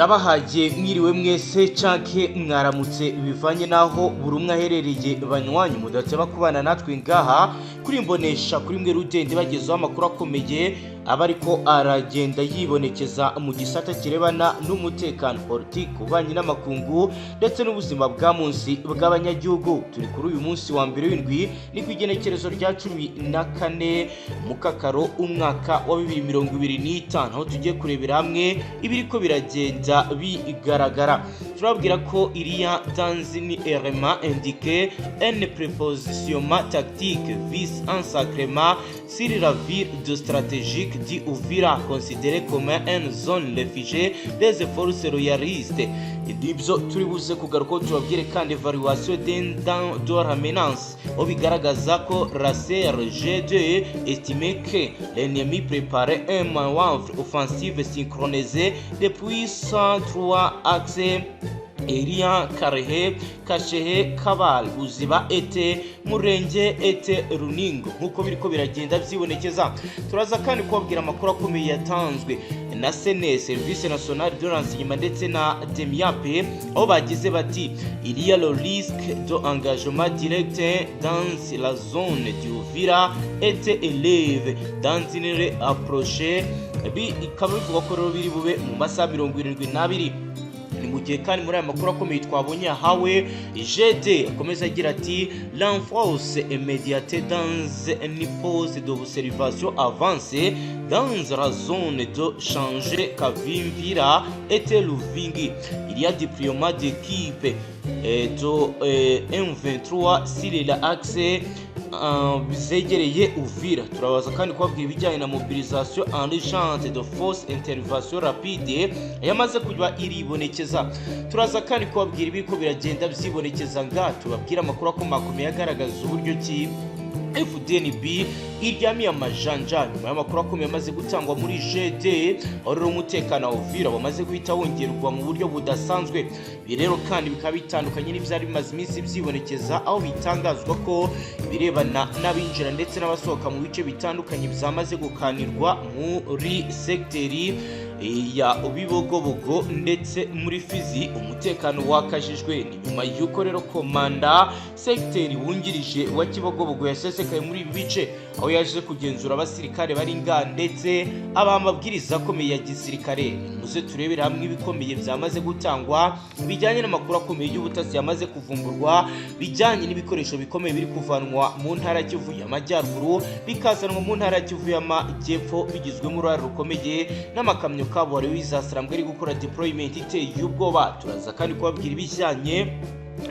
Ndabahaye mwiriwe mwese canke mwaramutse, bivanye naho buri umwe aherereye. Banywanyi mudateba kubana natwe ngaha kuri Mbonesha kuri mwe rudende, bagezeho amakuru akomeye aba ariko aragenda yibonekeza mu gisata kirebana n'umutekano, politiki, ububanyi n'amakungu ndetse n'ubuzima bwa munsi bw'abanyagihugu. Turi kuri uyu munsi wa mbere w'indwi, ni ku igenekerezo rya 14 Mukakaro, umwaka wa 2025, aho tugiye kurebera hamwe ibiriko biragenda bigaragara. Turababwira ko iriya dans un élément indiqué un prépositionnement tactique vise un sacrement sur la ville de stratégique d'Uvira, considérée comme une zone refuge des forces royalistes. Nibyo turi buze kugaruka tubabwire. Kandi évaluation de la menace, aho bigaragaza ko la CRG2 estime que l'ennemi préparait un manœuvre offensive synchronisée depuis 103 axes Eria, Karehe, Kashehe, Kabal, Buziba et Murenge et Runingo, nk'uko biriko biragenda byibonekeza. Turaza kandi kubabwira amakuru akomeye yatanzwe na SNR, Service National de Renseignement, ndetse na DEMIAP, aho bagize bati: "Il y a le risque de engagement direct dans la zone d'Uvira est élevé dans une approche." Bikaba bivugwa ko rero biri bube mu masaha 72. Ni mu gihe kandi muri aya makuru akomeye twabonye yahawe GD, akomeza agira ati: "Renforts immédiats dans une poste d'observation avancée dans la zone de Change, Kavimvira et Luvingi. Il y a déploiement d'équipe de M23 sur l'axe zegereye Uvira." Turabaza kandi kubabwira ibijyanye na mobilisation urgente de force intervention rapide yamaze kuba iribonekeza. Turaza kandi kubabwira ibiriko biragenda byibonekeza nga tubabwira amakuru akomakomeye agaragaza uburyo ki FDNB iryamiye amajanja nyuma y'amakuru akomeye amaze gutangwa muri GD, aho rero umutekano wa Uvira wamaze guhita wongerwa mu buryo budasanzwe. Ibi rero kandi bikaba bitandukanye n'ibyari bimaze iminsi byibonekeza, aho bitangazwa ko ibirebana n'abinjira ndetse n'abasohoka mu bice bitandukanye byamaze gukanirwa muri segiteri ya Bibogobogo ndetse muri Fizi umutekano wakajijwe. Ni nyuma y'uko rero komanda segiteri wungirije wa Kibogobogo yasesekaye muri ibi bice, aho yaje kugenzura abasirikare bari nga ndetse abaha amabwiriza akomeye ya gisirikare. Muze turebere hamwe ibikomeye byamaze gutangwa bijyanye n'amakuru akomeye y'ubutasi yamaze kuvumburwa, bijyanye n'ibikoresho bikomeye biri kuvanwa mu ntara Kivu y'Amajyaruguru bikazanwa mu ntara Kivu y'Amajyepfo, bigizwemo uruhare rukomeye n'amakamyo kabuhariwe w'izasarambwe ari gukora deployment iteye ubwoba. Turaza kandi kubabwira ibijyanye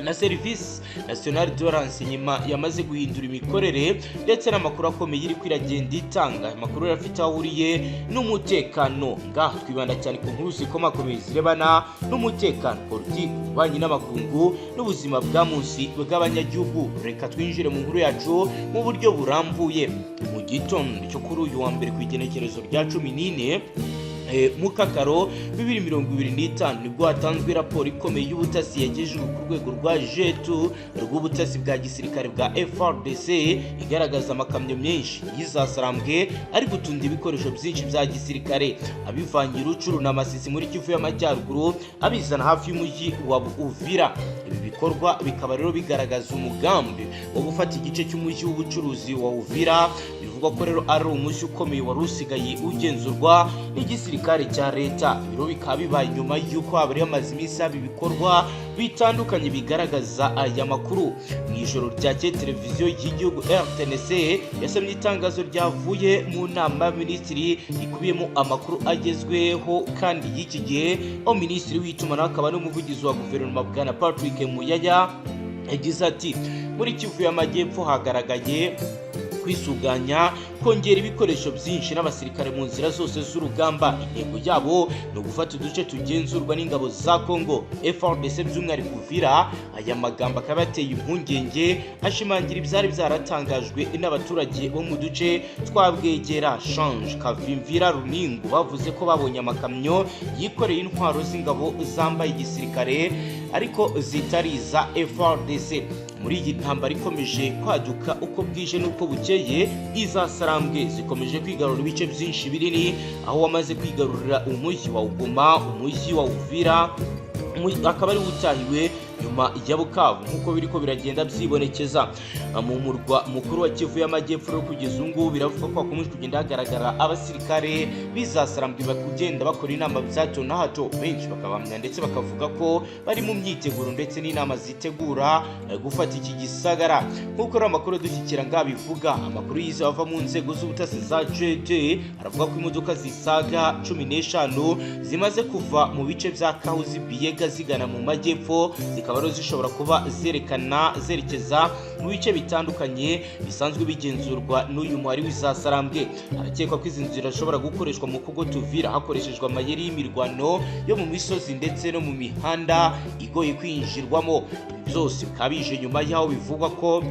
na Service Nationale de Renseignement yamaze guhindura imikorere ndetse n'amakuru akomeye iri kwiragenda itanga, amakuru afite aho ahuriye n'umutekano. Ngaha twibanda cyane ku nkuru zikomakomeye zirebana n'umutekano, politiki, ububanyi n'amakungu n'ubuzima bwa munsi bw'abanyagihugu. Reka twinjire mu nkuru yacu mu buryo burambuye. Mu gitondo cyo kuri uyu wa mbere, ku igenekerezo rya 14 Mukakaro 2025, nibwo hatanzwe raporo ikomeye y'ubutasi yagejejwe ku rwego rwa G2 rw'ubutasi bwa gisirikare bwa FARDC, igaragaza amakamyo menshi y'izasarambwe ari gutunda ibikoresho byinshi bya gisirikare, abivanye Rucuru na Masisi muri Kivu y'Amajyaruguru, abizana hafi y'umujyi wa Uvira. Ibi bikorwa bikaba rero bigaragaza umugambi wo gufata igice cy'umujyi w'ubucuruzi wa Uvira. Bivugwa ko rero ari umujyi ukomeye wari usigaye ugenzurwa n'igisirikare cya leta. Ibiro bikaba bibaye nyuma y'uko habari hamaze iminsi haba ibikorwa bitandukanye bigaragaza aya makuru. Mu ijoro ryakeye, televiziyo y'igihugu RTNC yasomye itangazo ryavuye mu nama y'abaminisitiri rikubiyemo amakuru agezweho kandi y'iki gihe, aho minisitiri w'itumanaho akaba n'umuvugizi wa guverinoma, bwana Patrick Muyaya, yagize ati: "Muri Kivu y'Amajyepfo hagaragaye kwisuganya, kongera ibikoresho byinshi n'abasirikare mu nzira zose z'urugamba. Intego yabo ni ugufata uduce tugenzurwa n'ingabo za Congo FARDC, by'umwihariko Uvira." Aya magambo akaba yateye impungenge, ashimangira ibyari byaratangajwe n'abaturage bo mu duce twa Bwegera, Shange, Kavimvira, Runingu, bavuze ko babonye amakamyo yikoreye intwaro z'ingabo zambaye igisirikare ariko zitari iza FARDC. Muri iyi ntambara ikomeje kwaduka uko bwije n'uko bukeye, izasarambwe Sarambwe zikomeje kwigarurira ibice byinshi binini, aho wamaze kwigarurira umujyi wa Goma, umujyi wa Uvira akaba ari utahiwe nyuma ya Bukavu, nk'uko biriko biragenda byibonekeza mu murwa mukuru wa Kivu y'Amajyepfo. Rero kugeza ubu ngubu biravuga ko hakomeje kugenda hagaragara abasirikare b'izasarambwe kugenda bakora inama bya hato na hato, benshi bakabamya ndetse bakavuga ko bari mu myiteguro ndetse n'inama zitegura gufata iki gisagara, nk'uko rero amakuru dushyikira ngaha bivuga. Amakuru yizewe ava mu nzego z'ubutasi za JD aravuga ko imodoka zisaga 15 zimaze kuva mu bice bya Kahuzi Biyega zigana mu majyepfo, zikaba rero zishobora kuba zerekana zerekeza mu bice bitandukanye bisanzwe bigenzurwa n'uyu muhari w'izasarambwe. Harakekwa ko izi nzira zishobora gukoreshwa mu kugota Uvira hakoreshejwe amayeri y'imirwano yo mu misozi ndetse no mu mihanda igoye kwinjirwamo. Ibi byose bikaba bije nyuma y'aho bivugwa ko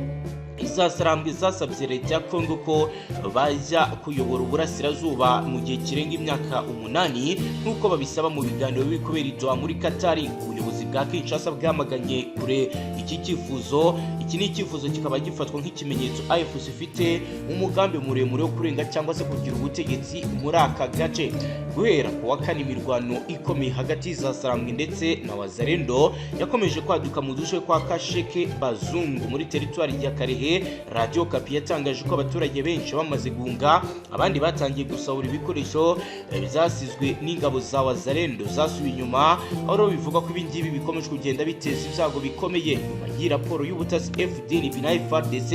izasarambwe zasabye leta ya Kongo ko bajya kuyobora uburasirazuba mu gihe kirenga imyaka 8, nk'uko babisaba mu biganiro biri kubera i Doha muri Katari. Ubuyobozi bwa Kinshasa bwamaganye kure iki cyifuzo. Iki ni icyifuzo kikaba gifatwa nk'ikimenyetso AFC ifite umugambi muremure wo kurenga cyangwa se kugira ubutegetsi muri aka gace. Guhera ku wa kane, imirwano ikomeye hagati y'izasarambwe ndetse na Wazalendo yakomeje kwaduka mu duce kwa Kasheke Bazungu muri teritwari ya Karehe. Radio Okapi yatangaje ko abaturage benshi bamaze guhunga, abandi batangiye gusahura ibikoresho byasizwe n'ingabo za Wazalendo zasubiye inyuma, aho rero bivugwa ko ibingibi bikomeje kugenda biteza ibyago bikomeye. Nyuma y'iyi raporo y'ubutasi, FDNB na FARDC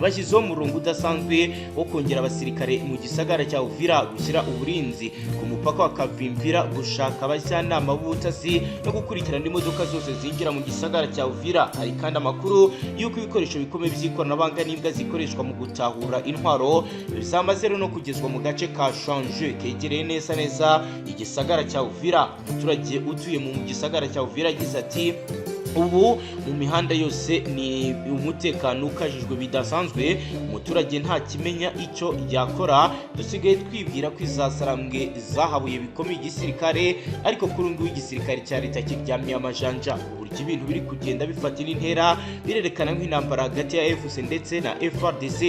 bashyizeho umurongo udasanzwe wo kongera abasirikare mu gisagara cya Uvira, gushyira uburinzi ku mupaka wa Kavimvira, gushaka abajyanama b'ubutasi no gukurikirana imodoka zose zinjira mu gisagara cya Uvira. Hari kandi amakuru y'uko ibikoresho bikomeye by'ikoranabuhanga n'imbwa zikoreshwa mu gutahura intwaro zamaze rero no kugezwa mu gace ka Shanje kegereye neza neza igisagara cya Uvira. Umuturage utuye mu gisagara cya Uvira yagize ati: "Ubu mu mihanda yose ni umutekano ukajijwe bidasanzwe, umuturage ntakimenya icyo yakora. Dusigaye twibwira ko izasarambwe zahabuye bikomeye igisirikare, ariko kuri ubu ngubu igisirikare cya leta kiryamiye amajanja." Uburyo ibintu biri kugenda bifata indi ntera birerekana nk'intambara hagati ya AFC ndetse na FARDC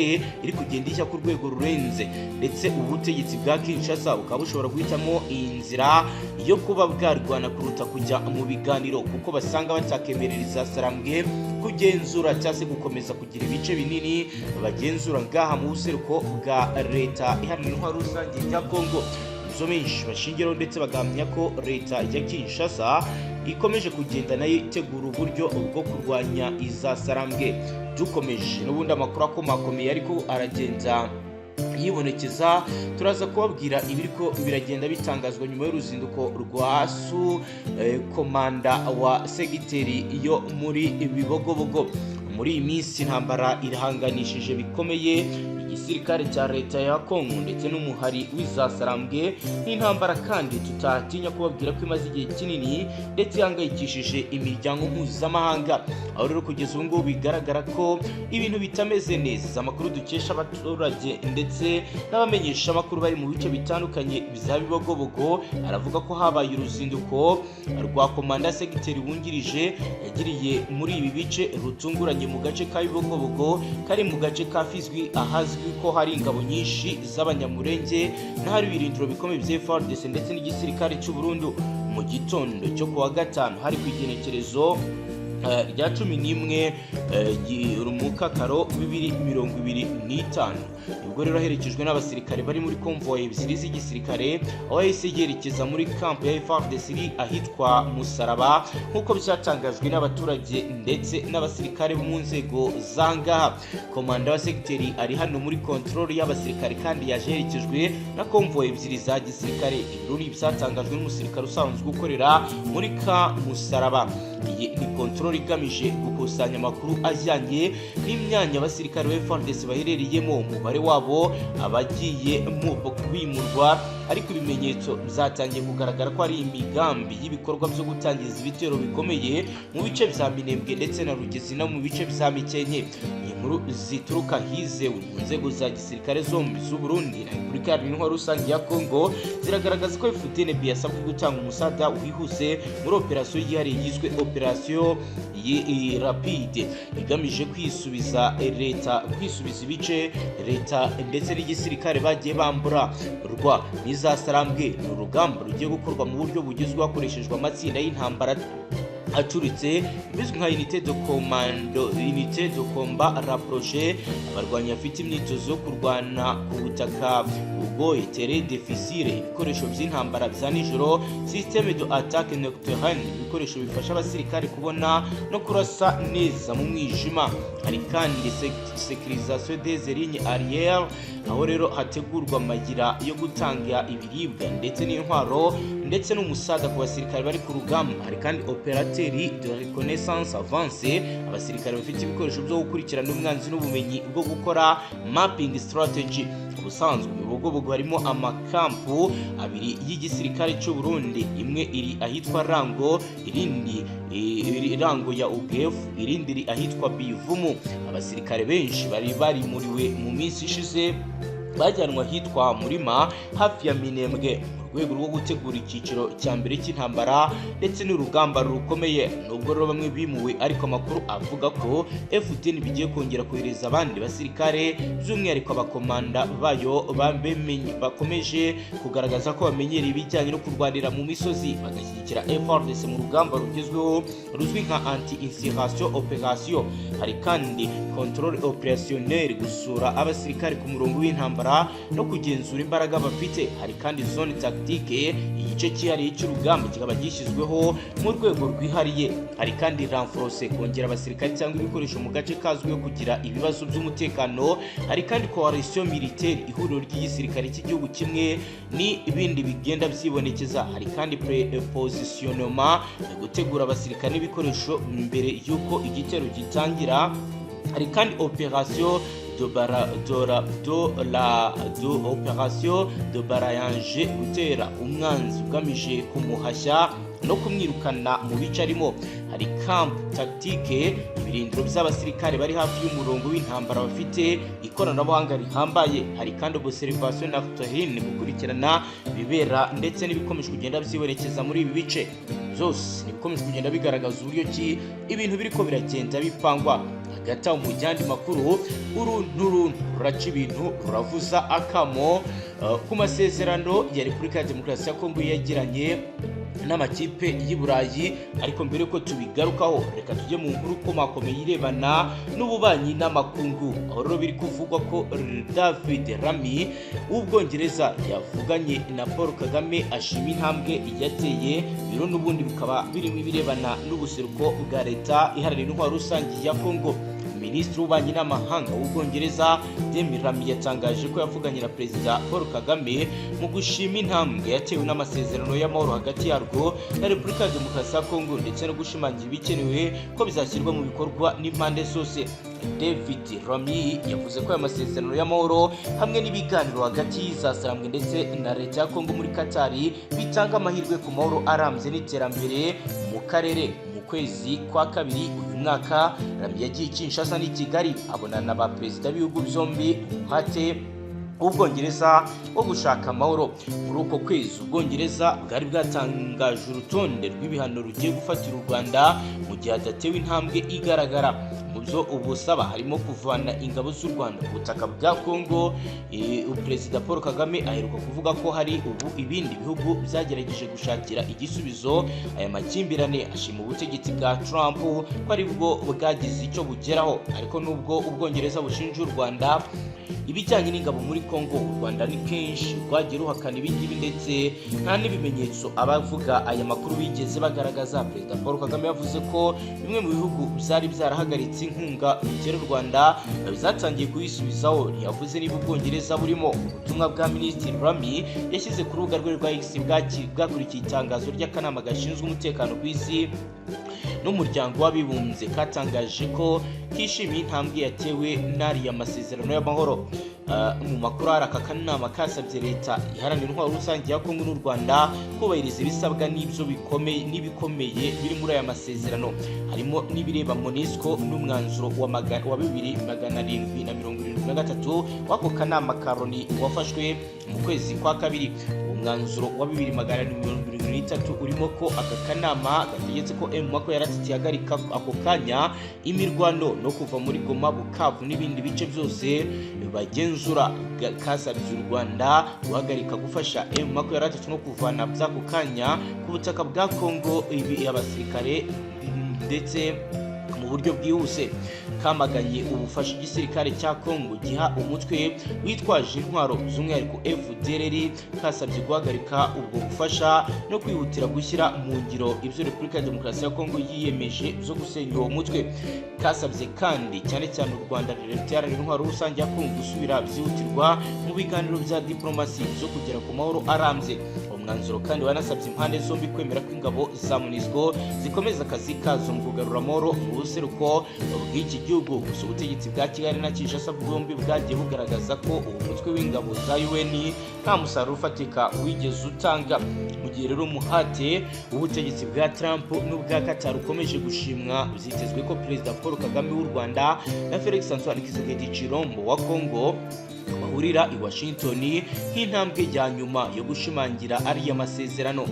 iri kugenda ishya ku rwego rurenze, ndetse ubutegetsi bwa Kinshasa bukaba bushobora guhitamo iyi nzira yo kuba bwarwana kuruta kujya mu biganiro, kuko basanga batakemerera izasarambwe kugenzura cyangwa se gukomeza kugira ibice binini bagenzura ngaha mu buseruko bwa Leta Iharanira Intwaro Rusange ya Kongo. Izo benshi bashingiraho ndetse bagahamya ko leta ya Kinshasa ikomeje kugenda nayo itegura uburyo bwo kurwanya izasarambwe. Dukomeje n'ubundi amakuru akomakomeye ariko aragenda yibonekeza, turaza kubabwira ibiriko biragenda bitangazwa nyuma y'uruzinduko rwa su komanda wa segiteri yo muri Bibogobogo. Muri iyi minsi intambara irahanganishije bikomeye igisirikare cya leta ya Kongo ndetse n'umuhari w'izasarambwe. N'intambara kandi tutatinya kubabwira ko imaze igihe kinini ndetse ihangayikishije imiryango mpuzamahanga, aho rero kugeza ubu ngubu bigaragara ko ibintu bitameze neza. Amakuru dukesha abaturage ndetse n'abamenyesha amakuru bari mu bice bitandukanye bya Bibogobogo aravuga ko habaye uruzinduko rwa komanda segiteri wungirije yagiriye muri ibi bice rutunguranye mu gace ka Bibogobogo kari mu gace ka Fizwi, ahazwi ko hari ingabo nyinshi z'Abanyamurenge n'ahari ibirindiro bikomeye bya FARDC ndetse n'igisirikare cy'u Burundi. Mu gitondo cyo kuwa gatanu, hari ku igenekerezo rya 11 Mukakaro 2025, nibwo rero aherekejwe n'abasirikare bari muri konvoyi ebyiri z'igisirikare, aho yahise yerekeza muri kampu ya FARDC iri ahitwa Musaraba, nk'uko byatangajwe n'abaturage ndetse n'abasirikare bo mu nzego zangaha. Komanda wa segiteri ari hano muri contrôle y'abasirikare kandi yaje aherekejwe na konvoyi ebyiri za gisirikare. Ibirori byatangajwe n'umusirikare usanzwe ukorera muri ka Musaraba. Iyi ni contrôle igamije gukusanya amakuru ajyanye n'imyanya abasirikare ba FARDC baherereyemo, umubare wabo, abagiye bimurwa, ariko ibimenyetso byatangiye kugaragara ko ari imigambi y'ibikorwa byo gutangiza ibitero bikomeye mu bice bya Minembwe ndetse na Rugezi no mu bice bya Mikenke. Inkuru zituruka hizewe mu nzego za gisirikare zombi z'u Burundi na Repubulika Iharanira Intwaro Rusange ya Kongo ziragaragaza ko FDNB yasabwe gutanga umusada wihuse muri operasiyo yihariye yiswe operasiyo. Rapide igamije kwisubiza leta, kwisubiza ibice leta ndetse n'igisirikare bagiye bambura rwa n'izasarambwe. Ni urugamba rugiye gukorwa mu buryo bugezweho hakoreshejwe amatsinda y'intambara acuritse bizwi nka unité de commando, unité de combat rapproché, abarwanyi bafite imyitozo yo kurwana ku butaka bugoye, terrain difficile, ibikoresho by'intambara bya nijoro, système de attaque nocturne, ibikoresho bifasha abasirikare kubona no kurasa neza mu mwijima. Hari kandi sécurisation des lignes arrière, aho rero hategurwa amayira yo gutanga ibiribwa ndetse n'intwaro ndetse n'umusada ku basirikare bari ku rugamba. Hari kandi opérateur de reconnaissance avancée, abasirikare bafite ibikoresho byo gukurikirana umwanzi n'ubumenyi bwo gukora mapping strategy. Ubusanzwe mu Bibogobogo harimo amakampu abiri y'igisirikare cy'u Burundi, imwe iri ahitwa Rango, irindi iri Rango ya UGF, irindi iri ahitwa Bivumu. Abasirikare benshi bari barimuriwe mu minsi ishize bajyanwa ahitwa Murima hafi ya Minembwe mu rwego rwo gutegura icyiciro cya mbere cy'intambara ndetse n'urugamba rukomeye. Nubwo rero bamwe bimuwe, ariko amakuru avuga ko FDN bigiye kongera kohereza abandi basirikare, by'umwihariko abakomanda bayo bakomeje kugaragaza ko bamenyereye ibijyanye no kurwanira mu misozi, bagashyigikira FARDC mu rugamba rugezweho ruzwi nka anti insurrection operation. Hari kandi contrôle opérationnel, gusura abasirikare ku murongo w'intambara no kugenzura imbaraga bafite. Hari kandi zone tactique, igice cyihariye cy'urugamba kikaba gishyizweho mu rwego rwihariye. Hari kandi renforce, kongera abasirikare cyangwa ibikoresho mu gace kazwiho kugira ibibazo by'umutekano. Hari kandi coalition militaire, ihuriro ry'igisirikare cy'igihugu kimwe n'ibindi bigenda byibonekeza. Hari kandi positionnement, gutegura abasirikare n'ibikoresho mbere y'uko igitero gitangira. Hari kandi opération de bara de la de la de opération de balayage, gutera umwanzi ugamije kumuhashya no kumwirukana mu bice arimo. Hari camp tactique, ibirindiro by'abasirikare bari hafi y'umurongo w'intambara bafite ikoranabuhanga rihambaye. Hari kandi observation nocturne, gukurikirana ibibera ndetse n'ibikomeje kugenda byibonekeza muri ibi bice. Byose nibikomeje kugenda bigaragaza uburyo ki ibintu biriko biragenda bipangwa. Hagati aho, mu yandi makuru, uru n'uruntu ruraca ibintu, ruravuza akamo ku masezerano ya Repubulika ya Demokarasi ya Kongo yagiranye n'amakipe y'i Burayi. Ariko mbere yuko tubigarukaho, reka tujye mu nkuru ikomakomeye irebana n'ububanyi n'amakungu, aho rero biri kuvugwa ko David Lammy w'Ubwongereza yavuganye na Paul Kagame ashima intambwe yateye biro, n'ubundi bikaba birimo ibirebana n'ubuseruko bwa Leta Iharanira Intwaro Rusange ya Kongo. Minisitiri w'Ububanyi n'Amahanga w'Ubwongereza David Lammy yatangaje ko yavuganye na Perezida Paul Kagame mu gushima intambwe yatewe n'amasezerano y'amahoro hagati yarwo na Repubulika ya Demokarasi ya Kongo, ndetse no gushimangira ibikenewe ko bizashyirwa mu bikorwa n'impande zose. David Lammy yavuze ko aya masezerano y'amahoro hamwe n'ibiganiro hagati y'izasarambwe ndetse na Leta ya Kongo muri Katari bitanga amahirwe ku mahoro arambye n'iterambere mu karere. Mu kwezi kwa kabiri uyu mwaka, Lammy yagiye i Kinshasa n'i Kigali abonana na ba perezida b'ibihugu byombi, umuhate w'Ubwongereza wo gushaka amahoro. Muri uko kwezi, Ubwongereza bwari bwatangaje urutonde rw'ibihano rugiye gufatira u Rwanda mu gihe hadatewe intambwe igaragara. Mu byo ubusaba harimo kuvana ingabo z'u Rwanda ku butaka bwa Kongo. Perezida Paul Kagame aheruka kuvuga ko hari ubu ibindi bihugu byagerageje gushakira igisubizo aya makimbirane, ashima ubutegetsi bwa Trump ko ari bwo bwagize icyo bugeraho. Ariko nubwo Ubwongereza bushinja u Rwanda ibijyanye n'ingabo muri Kongo, u Rwanda ni kenshi rwagiye ruhakana ibingibi, ndetse nta n'ibimenyetso abavuga aya makuru bigeze bagaragaza. Perezida Paul Kagame yavuze ko bimwe mu bihugu byari byarahagaritse inkunga bitera u Rwanda zatangiye kuyisubizaho. Ntiyavuze niba Ubwongereza burimo. Ubutumwa bwa Minisitiri Lammy yashyize ku rubuga rwe rwa X bwakurikiye itangazo ry'akanama gashinzwe umutekano ku isi n'Umuryango w'Abibumbye katangaje ko kishimiye intambwe yatewe n'ariya masezerano y'amahoro. Mu makuru hari aka kanama kasabye Leta Iharanira Intwaro Rusange ya Kongo n'u Rwanda kubahiriza ibisabwa n'ibyo bikomeye n'ibikomeye biri muri aya masezerano, harimo n'ibireba MONUSCO n'umwanzuro wa 2773 w'ako kanama ka Loni wafashwe mu kwezi kwa kabiri. Uwo Umwanzuro wa 2773 urimo ko aka kanama gategetse ko M23 ihagarika ako kanya imirwano no kuva muri Goma, Bukavu n'ibindi bice byose bagenzura. Kasabye u Rwanda guhagarika gufasha M23 no kuvana by'ako kanya ku butaka bwa Congo ibi abasirikare ndetse mu buryo bwihuse. Kamaganye ubufasha igisirikare cya Congo giha umutwe witwaje intwaro, by'umwihariko FDLR. Kasabye guhagarika ubwo bufasha no kwihutira gushyira mu ngiro ibyo Repubulika ya Demokarasi ya Congo yiyemeje byo gusenya uwo mutwe. Kasabye kandi cyane cyane u Rwanda na Leta Iharanira Intwaro Rusange ya Congo gusubira byihutirwa mu biganiro bya diplomasi byo kugera ku mahoro arambye. Uwo mwanzuro kandi wanasabye impande zombi kwemera ko ingabo za MONUSCO zikomeza akazi kazo mu kugarura amahoro mu buseruko bw'iki gihugu. Gusa ubutegetsi bwa Kigali na Kinshasa bwombi bwagiye bugaragaza ko uwo mutwe w'ingabo za UN nta musaruro ufatika wigeze utanga. Mu gihe rero umuhate w'ubutegetsi bwa Trump n'ubwa Qatar ukomeje gushimwa, byitezwe ko Perezida Paul Kagame w'u Rwanda na Felix Antoine Tshisekedi Tshilombo wa Congo bahurira i Washington nk'intambwe ya nyuma yo gushimangira ariya masezerano.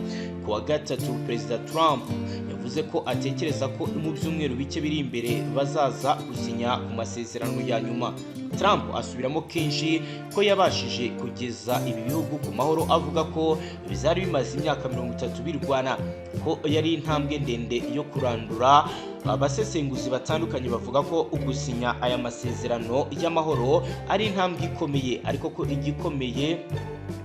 Ku wa gatatu, Perezida Trump yavuze ko atekereza ko mu byumweru bike biri imbere bazaza gusinya ku masezerano ya nyuma. Trump asubiramo kenshi ko yabashije kugeza ibi bihugu ku mahoro, avuga ko bizari bimaze imyaka 30 birwana, ko yari intambwe ndende yo kurandura. Abasesenguzi batandukanye bavuga ko ugusinya aya masezerano y'amahoro ari intambwe ikomeye, ariko ko igikomeye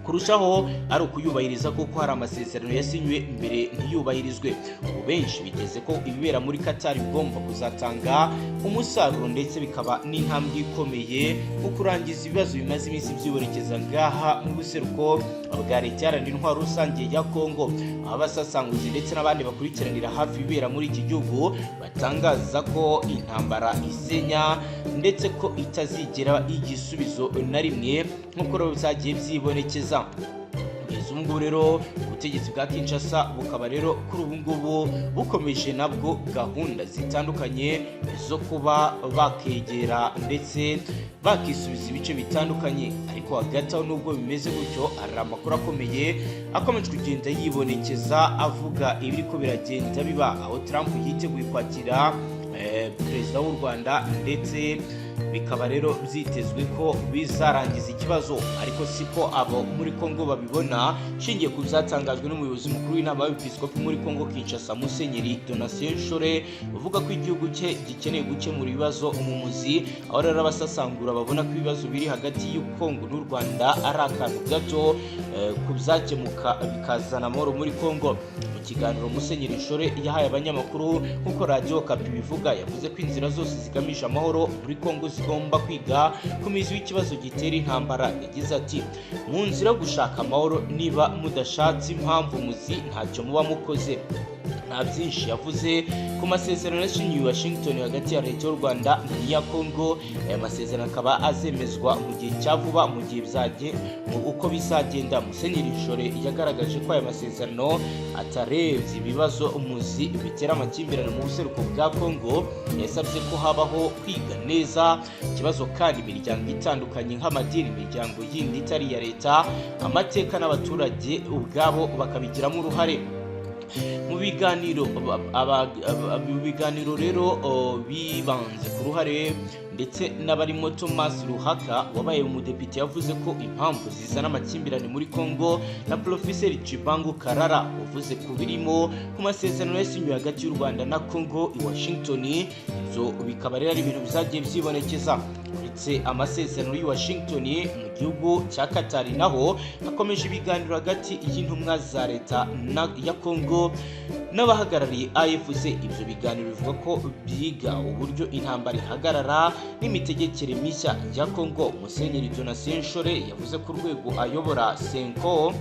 kurushaho ari ukuyubahiriza, kuko hari amasezerano yasinywe mbere ntiyubahirizwe. Ubu benshi biteze ko ibibera muri Qatar bigomba kuzatanga umusaruro, ndetse bikaba n'intambwe ikomeye mu kurangiza ibibazo bimaze iminsi byibonekeza ngaha mu buseruko bwa Leta Iharanira Intwaro Rusange ya Congo, aho abasasanguzi ndetse n'abandi bakurikiranira hafi ibibera muri iki gihugu batangaza ko intambara isenya, ndetse ko itazigera igisubizo na rimwe, nk'uko rero byagiye byibonekeza kugeza ubu ngubu. Rero ubutegetsi bwa Kinshasa bukaba rero kuri ubu ngubu bukomeje nabwo gahunda zitandukanye zo kuba bakegera ndetse bakisubiza ibice bitandukanye. Ariko hagati aho, nubwo bimeze gutyo, hari amakuru akomeye akomeje kugenda yibonekeza avuga ibiri ko biragenda biba, aho Trump yiteguye kwakira perezida w'u Rwanda, ndetse bikaba rero byitezwe ko bizarangiza ikibazo. Ariko siko abo muri Congo babibona. Nshingiye ku byatangajwe n'umuyobozi mukuru w'inama y'abepiskopi muri Congo Kinshasa, Musenyeri Donatien Nshole, uvuga ko igihugu cye gikeneye gukemura ibibazo mu muzi, aho rero abasasangura babona ko ibibazo biri hagati y'u Congo n'u Rwanda ari akantu gato ku byakemuka bikazana amahoro muri Congo. Mu kiganiro Musenyeri Nshole yahaye abanyamakuru, nk'uko Radiyo Okapi bivuga, yavuze ko inzira zose zigamije amahoro muri Congo zigomba kwiga ku mizi w'ikibazo gitera intambara. Yagize ati: "Mu nzira yo gushaka amahoro, niba mudashatse impamvu muzi, ntacyo muba mukoze." Nta byinshi yavuze ku masezerano yasinyiwe i Washington hagati ya leta y'u Rwanda n'iya Congo. Aya masezerano akaba azemezwa mu gihe cya vuba. Mu gihe bizajye mu uko bizagenda, Musenyeri Nshole yagaragaje ko aya masezerano atarebye ibibazo umuzi bitera amakimbirane mu buseruko bwa Congo. Yasabye ko habaho kwiga neza ikibazo kandi imiryango itandukanye nk'amadini, imiryango yindi itari iya leta, amateka n'abaturage ubwabo bakabigiramo uruhare. Mu biganiro rero bibanze ku ruhare ndetse n'abarimo Thomas Ruhaka wabaye umudepite, yavuze ko impamvu zizana amakimbirane muri Congo, na Profeseri Tshibangu Kalala uvuze ku birimo ku masezerano yasinywe hagati y'u Rwanda na Congo i Washington. Ibyo bikaba rero ari ibintu byagiye byibonekeza. Uretse amasezerano y'i Washington, mu gihugu cya Qatar naho hakomeje ibiganiro hagati y'intumwa za leta ya Congo n'abahagarariye AFC. Ibyo biganiro bivuga ko byiga uburyo intambara ihagarara n'imitegekere mishya ya Congo. Musenyeri Donatien Nshole yavuze ko urwego ayobora, CENCO,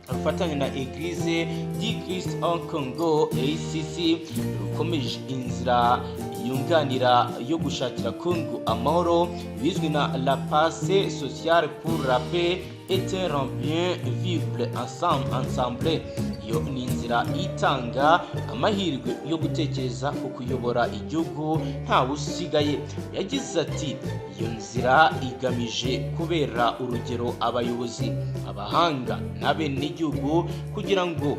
rufatanya na Eglise du Christ en Congo, ACC, rukomeje inzira yunganira yo gushakira Congo amahoro, bizwi na la paix sociale pour la paix et un bien vivre ensemble. Iyo ni inzira itanga amahirwe yo gutekereza ku kuyobora igihugu ntawe usigaye. Yagize ati: "Iyo nzira igamije kubera urugero abayobozi, abahanga n'abenegihugu kugira ngo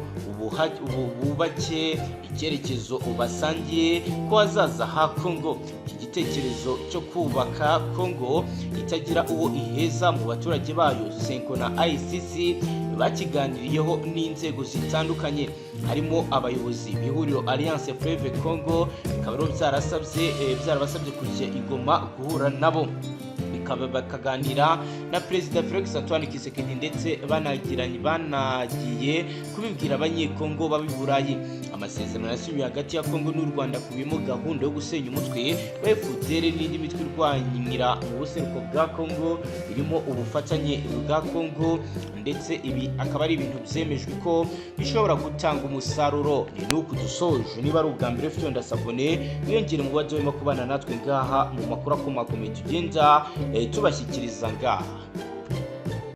bubake icyerekezo basangiye ko hazaza ha Kongo." Iki gitekerezo cyo kubaka Kongo itagira uwo iheza mu baturage bayo, CENCO na ICC bakiganiriyeho n'inzego zitandukanye, harimo abayobozi b'ihuriro Alliance Fleuve Congo. Bikaba rero byarabasabye kujya i Goma guhura nabo, bikaba bakaganira na Perezida Felix Antoine Tshisekedi, ndetse banagiranye banagiye kubibwira Abanyekongo baba i Burayi. Amasezerano yasinywe hagati ya Kongo n'u Rwanda akubiyemo gahunda yo gusenya umutwe wa FDLR n'indi mitwe irwanyira mu buseruko bwa Kongo, irimo ubufatanye bwa Kongo, ndetse ibi akaba ari ibintu byemejwe ko bishobora gutanga umusaruro. Ni nuku dusoje. Niba ari ubwa mbere ufite, ndasabone wiyongere mu bajya kubana natwe ngaha mu makuru akomakomeye tugenda tubashyikiriza ngaha.